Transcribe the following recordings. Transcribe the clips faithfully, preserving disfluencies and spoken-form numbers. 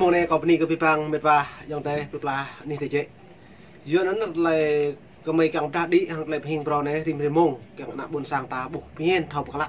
Mông anai kâo bơni kơ abih bang met wa ayŏng adơi plơi pla anih tơjĕ. Yua anŭn tơlơi gơmơi kiăng pơdah đĭ hăng tơlơi pơhing phrâo anai rĭm rĭm mông kiăng ană ƀôn sang ta ƀuh pơmĭn thâo pơklă.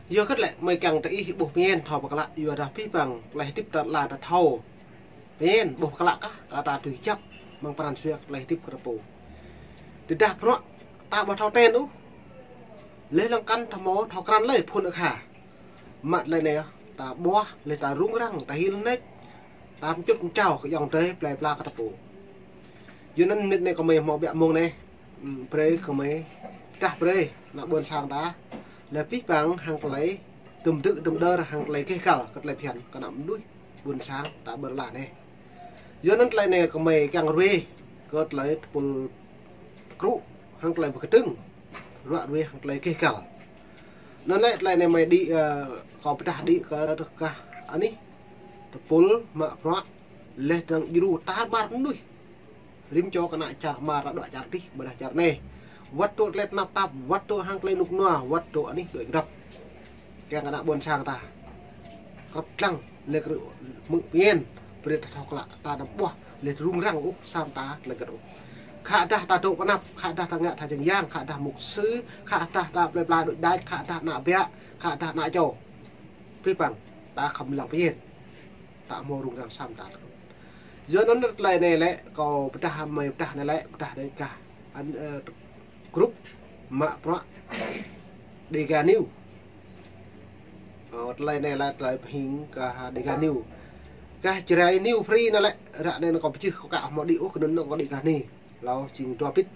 Yua hơget lĕ gơmơi kiăng tơ ih ƀuh pơmĭn thâo pơklă, yua dah abih bang tơlơi hơdip ta lĕ ta thâo pơmĭn ƀuh pơklă kah, kơ ta tui kơjăp mơ̆ng pran jua tơlơi hơdip kơ ta pô. Tơdah bruă ta ƀu thâo ten ôh, leh lăng kăn thâo mơ̆ thâo krăn lĕ phun akha. Mă tơlơi anai ta ƀuh, leh ta rŭng răng, ta hil nač, ta mčŭt mčao kơ ayŏng adơi plơi pla kơ ta pô. Yua anŭn mơnit anai gơmơi hmâo biă mông anai, ưm, brơi gơmơi, tah brơi ană ƀôn sang ta, lĕ abih bang hăng tơlơi tŭm dơ̆ tŭm đơr, hăng tơlơi gêh găl kơ tơlơi phiăn kơ ană mơnuih ƀôn sang ta ƀơi lŏn anai. Yua anŭn tơlơi anai gơmơi kiăng ruai kơ tơlơi tơpul krŭ hăng tơlơi pơkơdơ̆ng, ruă ruai hăng tơlơi gêh găl. Anŭn lĕ tơlơi anai gơmơi đĭ, ơ, kâo pơdah đĭ kơ tơkah anih tơpul mă bruă leh dơ̆ng djru tar ƀar mơnuih. Rĭm čô kơ ană čar kơmar ta đuaĭ čar adih, ƀôdah čar anai. Wơ̆t tŭ tơlơi tơnap tap, wơ̆t tŭ hăng tơlơi rơnŭk rơnua, wơ̆t tŭ anih đuaĭ kơdŏp. Kiăng kơ ană ƀôn sang ta krăp lăng, leh krư̆ mơ̆ng pơmĭn, brơi ta thâo klă, ta anăm ƀuh leh rŭng răng ôh, samơ̆ ta tơlơi hơget ôh. Khă dah ta dŏ pơ anăp, khă dah ta ngă tha čang yang, khă dah mục sư, khă dah ta plơi pla đôč đač, khă dah ană biă, khă dah ană čô. Abih bang ta khŏm lăng pơmĭn, ta hmâo rŭng răng samơ̆ ta. Yua anŭn tơlơi anai lĕ kâo pơdah, gơmơi pơdah anai lĕ, pơdah anai kah, ơ, grup mă bruă Dega News. Ơ, tơlơi anai lĕ tơlơi pơhing kah Dega News. Kah Jrai News Free anai lĕ, ră anai kâo pơčih kâo ka hmâo đĭ ôh, kơ anŭn kâo đĭ kah anai. Hlâo jing dua bit.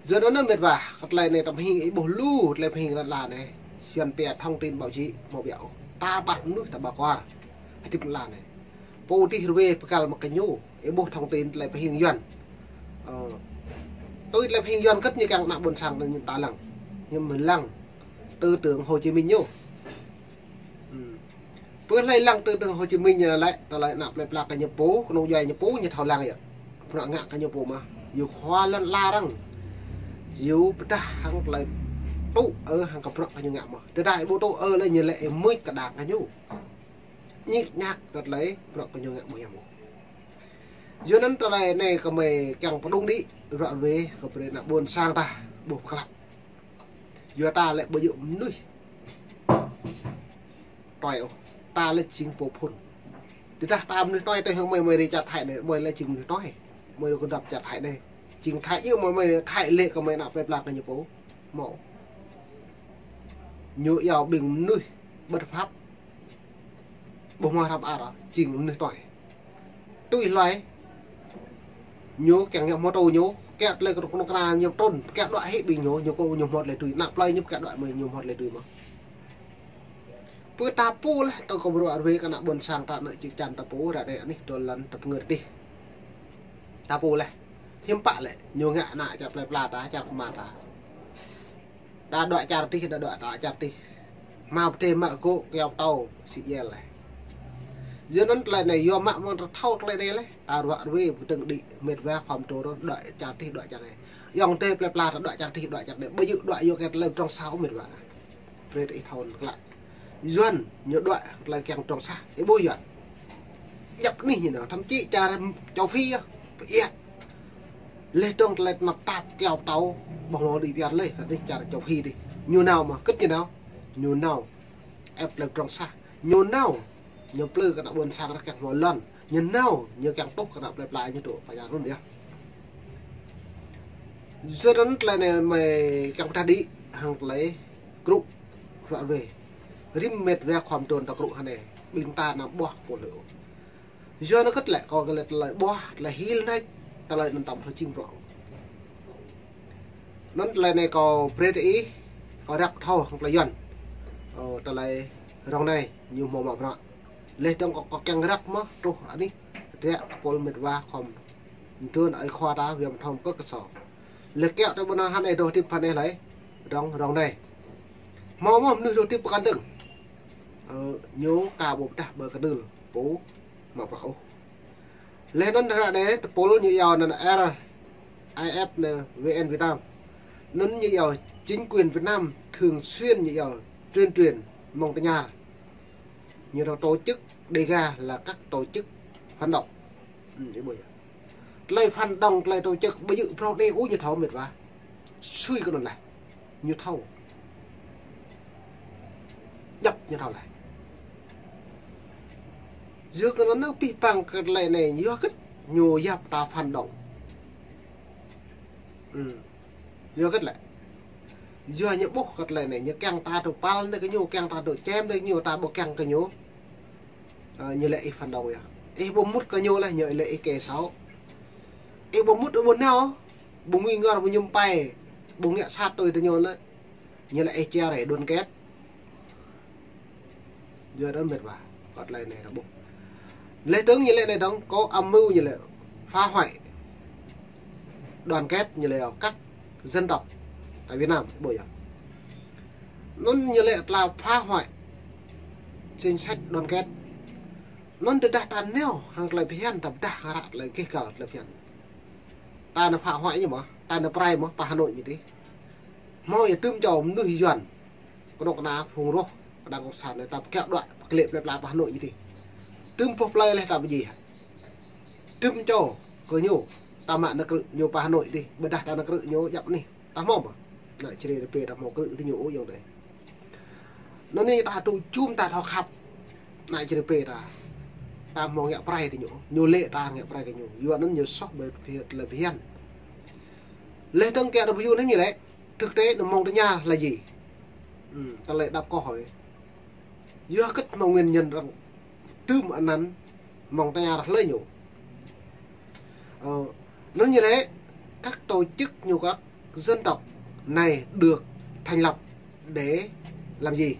Yua anŭn met wa, kơ tơlơi anai ta pơhing ih ƀuh lu tơlơi pơhing lŏn ala anai. Yuan pia thông tin báo chí hmâo biă ôh. Tar ƀar mơnuih ta ƀuh kuar hơdip lŏn ala anai. Pô dih ruai pơkăl mă kơ ñu, ih ƀuh thông tin tơlơi pơhing Yuan. Ơ, tui tơlơi pơhing Yuan kơ̆t ñu kiăng ană ƀôn sang ta lăng. Ñu mơ̆ lăng tư tưởng Hồ Chí Minh ñu. Ưm. Pơ hlơi lăng tư tưởng Hồ Chí Minh ñu lĕ, tơlơi ană plơi pla kơ ñu pô, kơnung djuai ñu pô, ñu thâo lăng yơh. Bruă ngă kơ ñu pô mơ̆n. Yua khua lŏn ala arăng. Yua pơdah hăng tơlơi tŭ ư hăng kơ bruă kơ ñu ngă mơ̆n. Tơdah ih ƀu tŭ ư lĕ ñu lĕ ih mưč kơ đang kơ ñu. Ñik ñak kơ tơlơi bruă kơ ñu ngă ƀu hiam ôh. Yua anŭn tơlơi anai gơmơi kiăng pơđŭng đĭ, ruă ruai kơ brơi ană ƀôn sang ta ƀuh pơklă. Yua ta lĕ ƀu djơ̆ mơnuih tui ôh. Ta lĕ jing pô phŭn. Tơdah ta mơnuih tui tơ̆ hăng gơmơi, gơmơi rai čar Thái anai, gơmơi lĕ jing mơnuih tui. Gơmơi kơdŏp čar Thái anai. Jing Thái yơh gơmơi, gơmơi Thái lĕ gơmơi ană plơi pla kơ ñu pô. Hmâo. Ñu iâu ƀing mơnuih bất hợp pháp. Ƀu hmâo hrăm ar, jing mơnuih tui. Tui hlơi. Ñu kiăng ngă mô tô ñu, kiăng tơlơi kơnuk kơna ñu trŭn, kiăng đuaĭ hĭ ƀing ñu, ñu kơ ñu hmâo tơlơi tui. Ană plơi ñu kiăng đuaĭ mơ̆ ñu hmâo tơlơi tui mơ̆n. Pơ ta pô leh, tơ̆ng kơ bruă ruai kơ ană ƀôn sang ta ană čư̆ čan ta pô, ră anai anih dŏ lŏn ta pơngơ̆r tih. Ta pô leh. Hiư̆m pă lĕ, ñu ngă ană čar plơi pla ta, čar kơmar ta. Đa đuaĭ čar tih, đa đuaĭ ta čar tih. Hmâo pơdai mă gŏ kơyâo pơtâo, sĭ djel leh. Yua anŭn tơlơi anai, yua mă mơ̆ng ta thâo tơlơi anai leh. Ta ruă ruai pơdơ̆ng đĭ, met wa khŏm tŭ rŏ đuaĭ čar tih, đuaĭ čar anai. Ayŏng adơi plơi pla ta đuaĭ čar tih, đuaĭ čar anai. Ƀu djơ̆ đuaĭ yua kơ tơlơi pơdrŏng sah ôh met wa. Brơi ta ih thâo klă. Yuan ñu đuaĭ tơlơi kiăng pơdrŏng sah. Ih ƀuh Yuan. Djŏp anih ñu nao, thậm chí čar châu Phi yơh. Pơiăt. Leh dơ̆ng tơlơi tơnap tap kơyâo pơtâo, ƀuh hmâo đĭ pơiăt leh, kơ anih čar châu Phi dih. Ñu nao mơ̆n, hơget ñu nao? Ñu nao ĕp tơlơi pơdrŏng sah. Ñu nao, ñu plư kơ ană ƀôn sang arăng kiăng hmâo lŏn. Ñu nao, ñu kiăng tuh kơ ană plơi pla ñu dŏ pơ čar anŭn yơh. Yua anŭn tơlơi anai gơmơi kiăng pơdah đĭ hăng tơlơi krŭ ruă ruai. Rĭm met wa khŏm tŭ ta krŭ hơnai. Ƀing ta anăm ƀuh pô hlơi ôh. Yua anŭn hơget lĕ kâo kơ lĕ tơlơi ƀuh, tơlơi hil nač, tơlơi anŭn tơm hlơi jing bruă. Anŭn tơlơi anai kâo brơi tơ ih, kâo răk thâo hăng tơlơi Yuan. Ơ, tơlơi rŏng anai, ñu hmâo mă bruă. Leh dơ̆ng kâo, kâo kiăng răk mơ̆, truh anih, tơdruă tơpul met wa khŏm. Tơl ơi khua ta, viêm thom kơ kơsô. Leh kiaŏ tơ ƀôn hơnai dŏ hơdip hơnai lơi. Rŏng, rŏng anai. Hmâo mơ̆ mơnuih dŏ hơdip pơkŏn dơ̆ng. Ơ, ñu ka ƀu pơdah ƀơi kơnưl pô mă bruă ôh. Leh anŭn ră anai tơpul ñu iâu anŭn R I F anŭn V N Việt Nam. Anŭn ñu iâu chính quyền Việt Nam thường xuyên ñu iâu tuyên truyền mơ̆ng tơña. Ñu dŏ tổ chức Đêga là các tổ chức phản động. Ư, ih ƀuh yơh. Tơlơi phản động, tơlơi tổ chức, ƀu djơ̆ phrâo đe ôh ñu thâo mĕt wa. Sui kơ anŭn laih. Ñu thâo. Djŏp ñu thâo laih. Yua kơ anŭn pih păng kơ tơlơi anai, yua hơget ñu yap ta phản động. Ư. Yua hơget lĕ. Yua ñu ƀuh kơ tơlơi anai, ñu kiăng ta tŭ pal nao kơ ñu, kiăng ta tŭ čem nao kơ ñu, ta ƀu kiăng kơ ñu. Ơ, ñu laĭ ih phản động yơh. Ih ƀu mŭt kơ ñu laih, ñu laĭ ih kẻ xấu. Ih ƀu mŭt, ƀu nao, ƀu ngui ngor, ƀu mơñum pai, ƀu ngă sat tui tơ ñu laih. Ñu laĭ ih chia rẽ đoàn kết. Yua anŭn mĕt wa, kơ tơlơi anai ta ƀuh. Laih dơ̆ng ñu laĭ anai dơ̆ng, có âm mưu ñu laĭ phá hoại đoàn kết ñu laĭ các dân tộc tại Việt Nam, ƀuh yơh. Anŭn ñu laĭ tơlơi phá hoại chính sách đoàn kết. Anŭn tơdah ta nao hăng tơlơi phiăn, ta pơdah hăng ră tơlơi gêh gal tơlơi phiăn. Ta nao phá hoại ñu mơ̆, ta nao pơrai mơ̆, pơ Hà Nội ñu dih. Hmâo yơh tơm čô mơnuih Yuan. Kơnuk kơna phung roh, kơnuk kơna cộng sản anai ta pơkiaŏ đuaĭ, pơklĕ plơi pla pơ Hà Nội ñu dih. Tơm boh plơi laih ta pơjing hă. Tơm čô kơ ñu, ta mă nao krư̆ ñu pơ Hà Nội dih, ƀôdah ta nao krư̆ ñu djăp anih. Ta hmâo mơ̆. Ană Čư̆ Rê Pê ta hmâo krư̆ tơ ñu ôh ayŏng adơi. Anŭn anai ta tŭ jum ta thâo khăp. Ană Čư̆ Rê Pê ta. Ta hmâo ngă pơrai tơ ñu. Ñu laĭ ta ngă pơrai kơ ñu. Yua anŭn ñu soh ƀơi tơlơi phiăn. Laih dơ̆ng kiăng ta ƀu yua anŭn ñu laĭ. Thực tế anŭn mơ̆ng tơña là gì? Ư, tơlơi đáp câu hỏi. Yua hơget mơ̆ng nguyên nhân arăng tơm anăn mơ̆ng tơña ră hlơi ñu. Ơ, anŭn ñu laĭ, các tổ chức ñu các dân tộc này được thành lập để làm gì?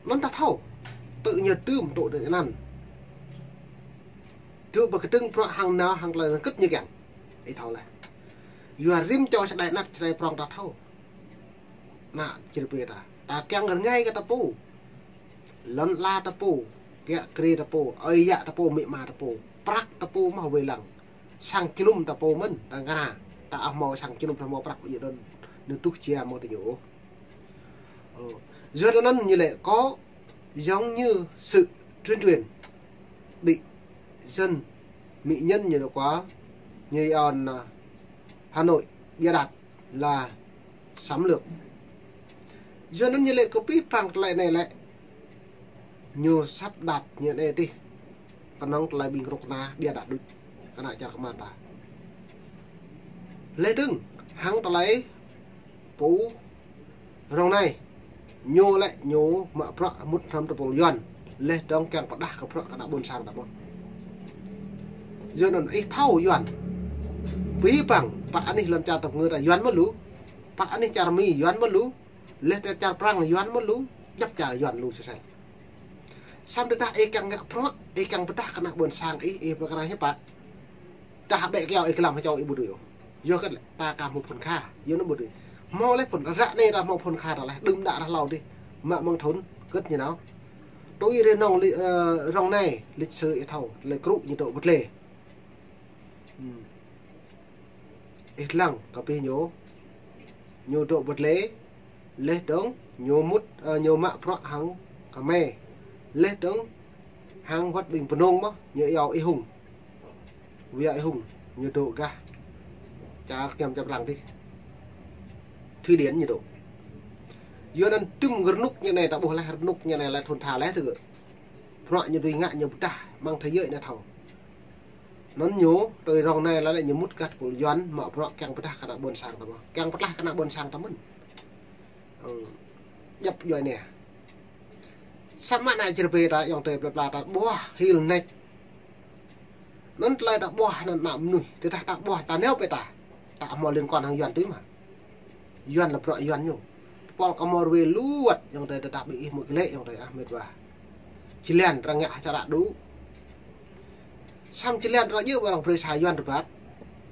Anŭn ta thâo, tŭ ñu tơm tŭ tơ anăn. Tŭ ƀơi kơdơ̆ng bruă hăng nao hăng tơlơi anŭn hơget ñu kiăng. Ih thâo laih. Yua rĭm čô čơđai anăp čơđai prŏng ta thâo. Ană Čư̆ Rê Pê ta. Ta kiăng rơngai kơ ta pô. Lŏn ala ta pô. Kiă kriê ta pô. Ơi yă ta pô, amĭ ama ta pô. Prăk ta pô mơ̆ wai lăng. Sang jơnum ta pô mơ̆n, ta ngă. Ta ăh hmâo sang jơnum ta hmâo prăk ƀu djơ̆ anŭn. Anŭn tuh jia mơ̆ tơ ñu ôh. Ơ. Yua anŭn ñu laĭ có giống như sự tuyên truyền bị dân mỹ nhân ñu laĭ kơ ñu yua anŭn, à, Hà Nội bịa đặt là xâm lược. Yua anŭn ñu laĭ kơ pih păng tơlơi anai lĕ. Ñu sắp đặt ñu anai dih. Kơnơ̆ng tơlơi ƀing kơnuk kơna bịa đặt đôč. Kơnă čar kơmar ta. Laih dơ̆ng hăng tơlơi pô rŏng anai. Ñu lĕ ñu mă bruă mŭt hrŏm tơpul Yuan. Laih dơ̆ng kiăng pơdah kơ bruă kơ ană ƀôn sang ta mơ̆n. Yua anŭn ih thâo Yuan. Pih păng, pă anih lŏn čar tơpngư ta Yuan mơ̆ lu. Pă anih čar Mi Yuan mơ̆ lu. Laih dơ̆ng čar Prăng Yuan mơ̆ lu. Djŏp čar Yuan lu sơsel. Samơ̆ tơdah ih kiăng ngă bruă, ih kiăng pơdah kơ ană ƀôn sang ih, ih pơkra hiư̆m pă. Tơdah ƀĕ kiaŏ ih glăm hơčâo ih ƀu dưi ôh. Yua hơget lĕ, ta aka hmâo phŭn kha, yua anŭn ƀu dưi. Hmâo laih phŭn kha, ră anai ta hmâo phŭn kha ta laih, đưm đă ră hlâo dih. Mă mơ̆ng thŭn hơget ñu nao. Tui rơnŭk lĕ, ơ, rŏng anai, lịch sử ih thâo, tơlơi krŭ ñu dŏ pơdlê. Ih lăng kơ pih ñu, ñu dŏ pơdlê, laih dơ̆ng ñu mŭt, ơ, ñu mă bruă hăng Khmer, laih dơ̆ng hăng wơ̆t ƀing Bunong mơ̆, ñu iâu Y Hung. Wia Y Hung, ñu dŏ gah čar kiăm čar Prăng dih. Thụy Điển ñu dŏ. Yua anŭn tơm rơnŭk ñu anai ta ƀuh laih, rơnŭk ñu anai laih thŭn tha laih tơ gơ̆. Bruă ñu dưi ngă ñu pơdah mơ̆ng thế giới anai thâo. Anŭn ñu, tui rŏng anai lĕ ñu mŭt gah tơpul Yuan, mă bruă kiăng pơdah kơ ană ƀôn sang ta mơ̆n. Kiăng pơdah kơ ană ƀôn sang ta mơ̆n. Ơ, djŏp djuai ania. Samơ̆ ană Čư̆ Rê Pê ta ayŏng adơi plơi pla ta ƀuh hil nač. Anŭn tơlơi ta ƀuh anŭn ană mơnuih, tơdah ta ƀuh ta nao pơ ta. Ta hmâo liên quan hăng Yuan tui mơ̆. Yuan lĕ bruă Yuan ñu. Pôl kơ hmâo rơwe lu wơ̆t, ayŏng adơi tơdah ƀing ih mŭt glĕ ayŏng adơi ah mĕt wa. Jơlan arăng ngă hơčră đu. Samơ̆ jơlan arăng djơ̆ mơ̆ arăng brơi sa Yuan rơbat.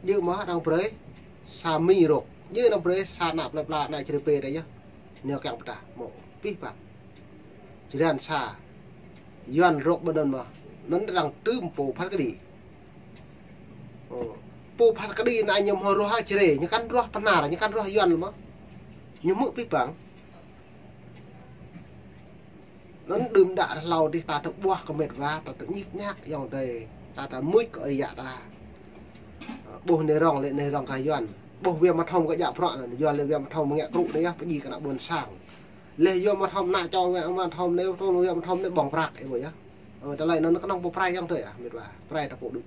Djơ̆ mơ̆ arăng brơi sa Mi rŏk. Djơ̆ arăng brơi sa ană plơi pla ană Čư̆ Rê Pê ta yơh. Nao kiăng pơdah mơ̆ pih păng. Jơlan sa Yuan rŏk ƀơi anŭn mơ̆. Anŭn arăng tơm pô phat kơđi. Ơ, pô phat kơđi anai ñu hmâo ruah Čư̆ Rê, ñu kăn ruah Bahnar, ñu kăn ruah Yuan mơ̆. Ñu hmư̆ pih păng. Anŭn đưm đă hlâo dih ta tơ ƀuah kơ met wa, ta tơ ñik ñak ayŏng adơi, ta tơ mŭt kơ ơi yă ta. Ƀuh anai rŏng lĕ anai rŏng gah Yuan. Ƀuh Wia Mă Thom kơ djă bruă anŭn, Yuan lĕ Wia Mă Thom ngă krŭ anai yơh, pơjing kơ ană ƀôn sang. Lĕ Wia Mă Thom ană čô Wia Mă Thom anai, tơl Wia Mă Thom anai ƀơ̆ng prăk ih ƀuh yơh. Ơ, tơlơi anŭn kơnơ̆ng pơprai ayŏng adơi ah, met wa. Prai ta pô đôč.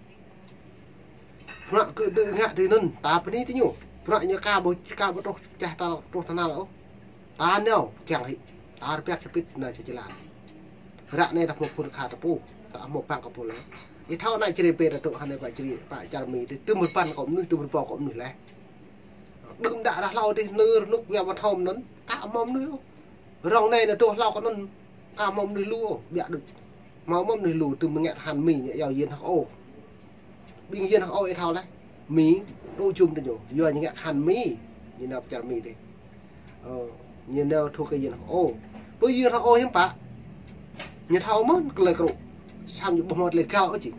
Bruă kơ tơ ngă tui anŭn, ta bơni tơ ñu. Bruă ñu ka ƀu, ka ƀu truh čah ta truh tơhnal ôh. Ta nao kiăng hĭ. Ta rơpiăt sơpit anai čah jơlan. Ră anai ta hmâo phun kha ta pô, ta hmâo păng kơ pô lĕ. Ih thâo anai čri pê ta tŭ hơnai pă čri, pă čar Mi tơ, tơm rơpăn kơ mơnuih, tơm rơbâo kơ mơnuih lĕ. Đưm đă ră hlâo dih nư rơnŭk Wia Mă Thom anŭn, ka hmâo mơnuih ôh. Rŏng anai nă tơ hlâo kơ anŭn, ka hmâo mơnuih lu ôh, biă đôč. Hmâo mơnuih lu tơm ngă han Mi ñu iâu Yin Hak Ô. Ƀing Yin Hak Ô ih thâo lĕ. Mi, tŭ jum tơ ñu, yua ñu ngă han Mi, ñu nao pơ čar Mi dih. Ơ, ñu nao thâo kơ Yin Hak Ô. Pơ Yin Hak Ô hiư̆m pă. Ñu thâo mơ̆n kơ tơlơi krŭ. Samơ̆ ñu ƀuh mơ̆n tơlơi găl ôh jing.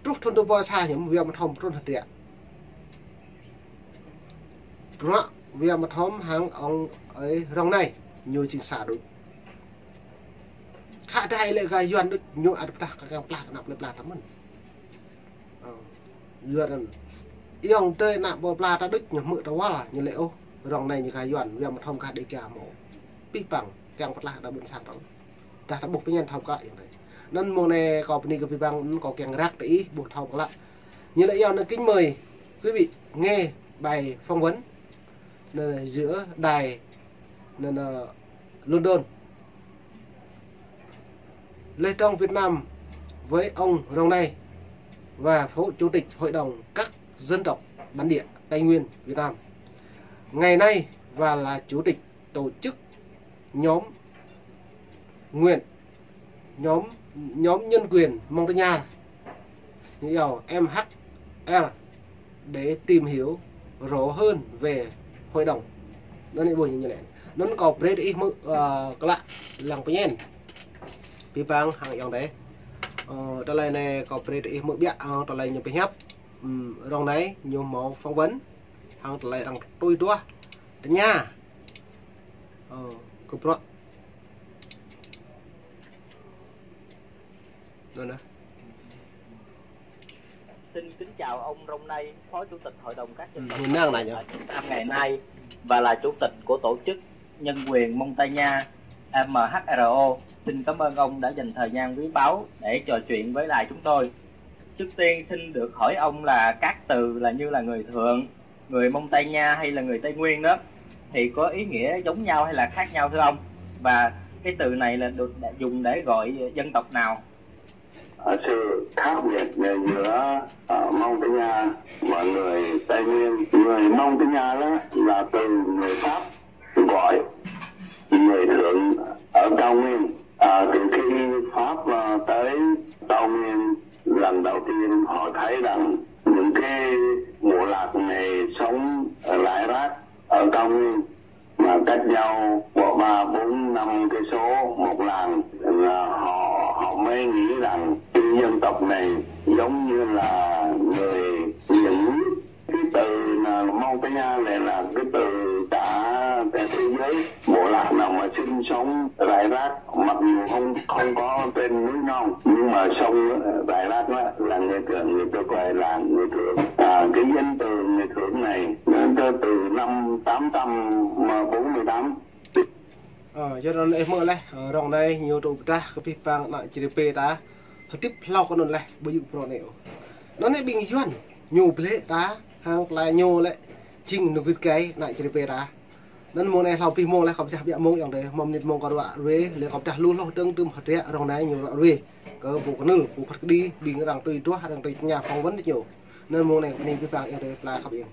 Truh thŭn dua rơbâo sa hiư̆m Wia Mă Thom trŭn hơdră. Bruă Wia Mă Thom hăng ơi rŏng anai, ñu jing sa đôč. Khă dai lĕ gah Yuan đôč, ñu ăt pơdah kơ kiăng plah, kơ ană plơi pla ta mơ̆n. Ơ, Yuan anŭn. Ayŏng adơi ană plơi pla ta đôč, ñu hmư̆ ta wăl, ñu lĕ ôh, rŏng anai ñu gah Yuan, Wia Mă Thom gah Đêga mơ̆. Pih păng, kiăng pơdah kơ ană ƀôn sang ta. Dah ta ƀuh pơñen thâo kơ ayŏng adơi. Anŭn mông anai kâo bơni kơ pih păng, anŭn kâo kiăng răk tơ ih, ƀuh thâo pơklă. Ñu lĕ ayŏng anŭn kính mời quý vị nghe bài phỏng vấn, anŭn, giữa đài, anŭn, London. Lê Tông Việt Nam với ông Rong Nay và Phó Chủ tịch Hội đồng các dân tộc bản địa Tây Nguyên Việt Nam ngày nay và là Chủ tịch tổ chức nhóm nguyện, nhóm, nhóm nhân quyền Mông Tây Nha, ñu iâu M H R, để tìm hiểu rõ hơn về hội đồng. Anŭn ih ƀuh ñu lĕ. Anŭn kâo brơi tơ ih hmư̆, ơ, klă lăng pơñen. Pih păng hăng ayŏng adơi. Ơ, tơlơi anai kâo brơi tơ ih hmư̆ biă, ơ, tơlơi ñu pơhiăp. Ừm, rŏng anai ñu hmâo phỏng vấn. Hăng tơlơi arăng tui duah tơña. Ơ, kơ bruă. Anŭn nă. Xin kính chào ông Rong Nay, Phó Chủ tịch Hội đồng các dân tộc, ừ, miền Nam này nhỉ? Ở Việt Nam ngày nay và là Chủ tịch của Tổ chức Nhân quyền Mông Tây Nha, M H R O. Xin cảm ơn ông đã dành thời gian quý báu để trò chuyện với đài chúng tôi. Trước tiên xin được hỏi ông là các từ là như là người Thượng, người Mông Tây Nha hay là người Tây Nguyên đó thì có ý nghĩa giống nhau hay là khác nhau thưa ông? Và cái từ này là được dùng để gọi dân tộc nào? Ờ, sự khác biệt giữa, ờ, Mông Tây Nha và người Tây Nguyên. Người Mông Tây Nha đó là từ người Pháp gọi người Thượng ở Cao Nguyên. À, từ khi Pháp, ờ, tới Cao Nguyên lần đầu tiên, họ thấy rằng những cái bộ lạc này sống rải rác ở Cao Nguyên mà cách nhau có ba, bốn, năm cây số một làng, là họ, họ mới nghĩ rằng cái dân tộc này giống như là người miền núi. Cái từ là Mông Tây Nha này là cái từ cả cái thế giới, bộ lạc nào mà sinh sống rải rác, mặc dù không, không có trên núi non, nhưng mà sống rải rác đó là người Thượng, người ta gọi là người Thượng. À, cái danh từ người Thượng này nó từ năm tám trăm bốn mươi tám. Ơ, yua anŭn ih hmư̆ laih, ơ, rŏng anai ñu tŭ pơdah kơ pih păng ană čri pê ta hơdip hlâo kơ anŭn laih, ƀu djơ̆ bruă anai ôh. Anŭn anai ƀing Yuan ñu blĕ ta, hăng tơlơi ñu lĕ jing nơgưt gai ană čri pê ta. Anŭn mông anai hlâo pih mông laih, kâo pơdah biă mông ayŏng adơi, hmâo mơnit mông kâo ruă ruê, lĕ kâo pơdah lu hloh dơ̆ng tơm hơdră rŏng anai ñu ruă ruê. Kơ ƀu kơnưl, ƀu phat kơđi, ƀing arăng tui duah, arăng tui tơña phỏng vấn tơ ñu. Anŭn mông anai kâo bơni pih păng ayŏng adơi pla khăp ing.